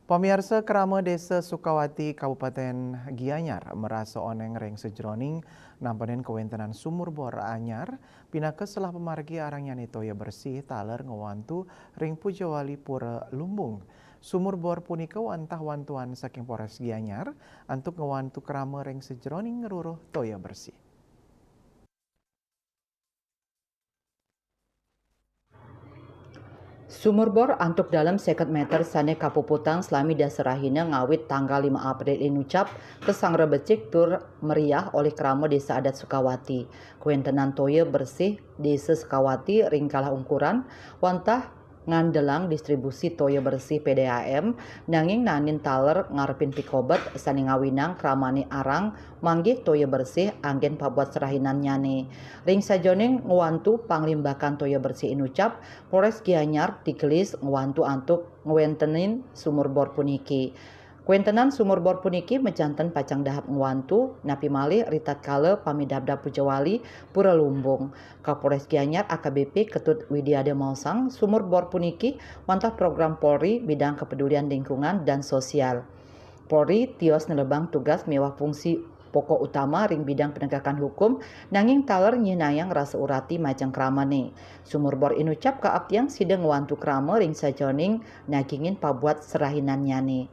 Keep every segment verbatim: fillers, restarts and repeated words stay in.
Pamiarsa, krama Désa Sukawati, Kabupatén Gianyar, marasa oneng ring sajroning nampenin kawéntenan sumur bor anyar, pinaka selah pamargi arangnyané toya bersih taler ngwantu ring Pujawali Pura Lumbung. Sumur bor punika wantah wantuan saking Polres Gianyar antuk ngwantu krama ring sajroning ngruruh toya bersih. Sumur bor antuk dalem seket meter sané kapuputang salami dasa rahina ngawit tanggal lima April inucap kasangra becik tur meriah olih krama Désa Adat Sukawati. Kawéntenan toya bersih Désa Sukawati ring galah ungkuran wantah ngandelang distribusi toya bersih P D A M, nanging naenin taler ngarepin pikobet sané ngawinang kramané arang manggih toya bersih anggén pabuat serahinannyané. Ring sajeroning ngwantu panglimbakan toya bersih inucap, Polres Gianyar digelis ngwantu antuk ngwéntenin sumur bor puniki. Kawéntenan sumur bor puniki majanten pacang dahar ngwantu, napi malih ritatkala pamidabdab Pujawali Pura Lumbung. Kapolres Gianyar A K B P Ketut Widiada maosang, sumur bor puniki wantah program Polri bidang kepedulian lingkungan dan sosial. Polri tios nelebang tugas miwah fungsi pokok utama ring bidang penegakan hukum, nanging taler nyihnayang rasa urati majeng kramané. Sumur bor inucap kaaptiang sida ngwantu krama ring sajeroning nagingin pabuat serahinannyané.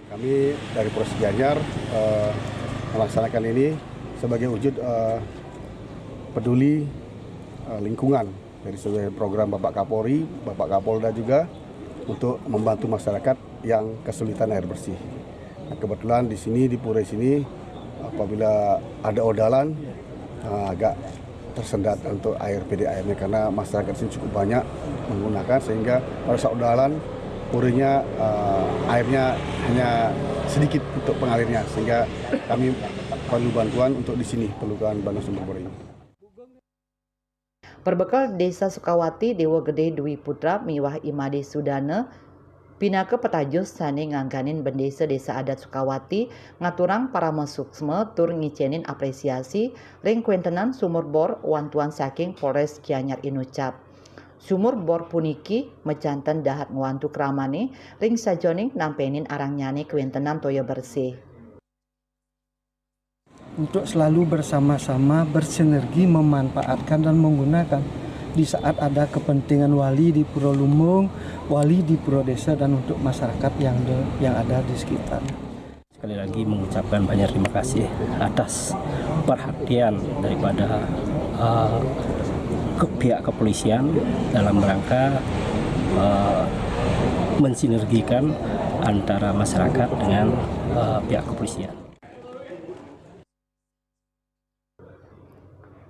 Kami dari Polres Gianyar eh, melaksanakan ini sebagai wujud eh, peduli eh, lingkungan dari sesuai program Bapak Kapolri, Bapak Kapolda juga untuk membantu masyarakat yang kesulitan air bersih. Nah, kebetulan di sini di Pura sini apabila ada ordalan eh, agak tersendat untuk air P D A M-nya karena masyarakat sini cukup banyak menggunakan sehingga pada saat ordalan purinya uh, airnya hanya sedikit untuk pengalirnya sehingga kami perlu bantuan untuk di sini perlukan bantuan sumber bor ini. Perbekel Désa Sukawati Déwa Gedé Dwi Putra miwah Imade Sudana pinaka petajuh sané ngangganin bendésa Désa Adat Sukawati ngaturang parama suksma tur ngicénin apresiasi ring kawéntenan sumur bor wantuan saking Polres Gianyar inucap. Sumur bor puniki majanten dahat ngwantu kramané ring sajeroning nampenin arangnyané kawéntenan toya bersih. Untuk selalu bersama-sama bersinergi memanfaatkan dan menggunakan di saat ada kepentingan wali di Pura Lumbung, wali di Pura Desa dan untuk masyarakat yang de, yang ada di sekitar. Sekali lagi mengucapkan banyak terima kasih atas perhatian daripada uh, ke pihak kepolisian dalam rangka uh, mensinergikan antara masyarakat dengan uh, pihak kepolisian.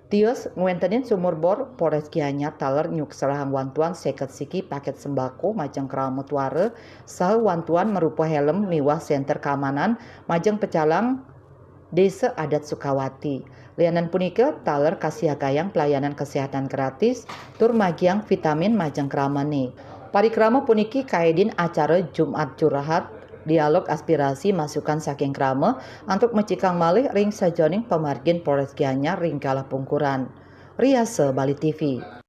Tios ngwéntenin sumur bor, Polres Gianyar taler nyukserahang wantuan seket siki pakét sembako majeng krama tuara saha wantuan marupa hélm miwah sénter kamanan majeng pecalang Désa Adat Sukawati. Lianan punika, taler kasiagayang pelayanan kesehatan gratis tur magiang vitamin majeng kramané. Parikrama puniki kaédin acara Jumat Curhat, dialog aspirasi masukan saking krama antuk mecikang malih ring sajeroning pamargin Polres Gianyar ring galah pungkuran. Riasa Bali T V.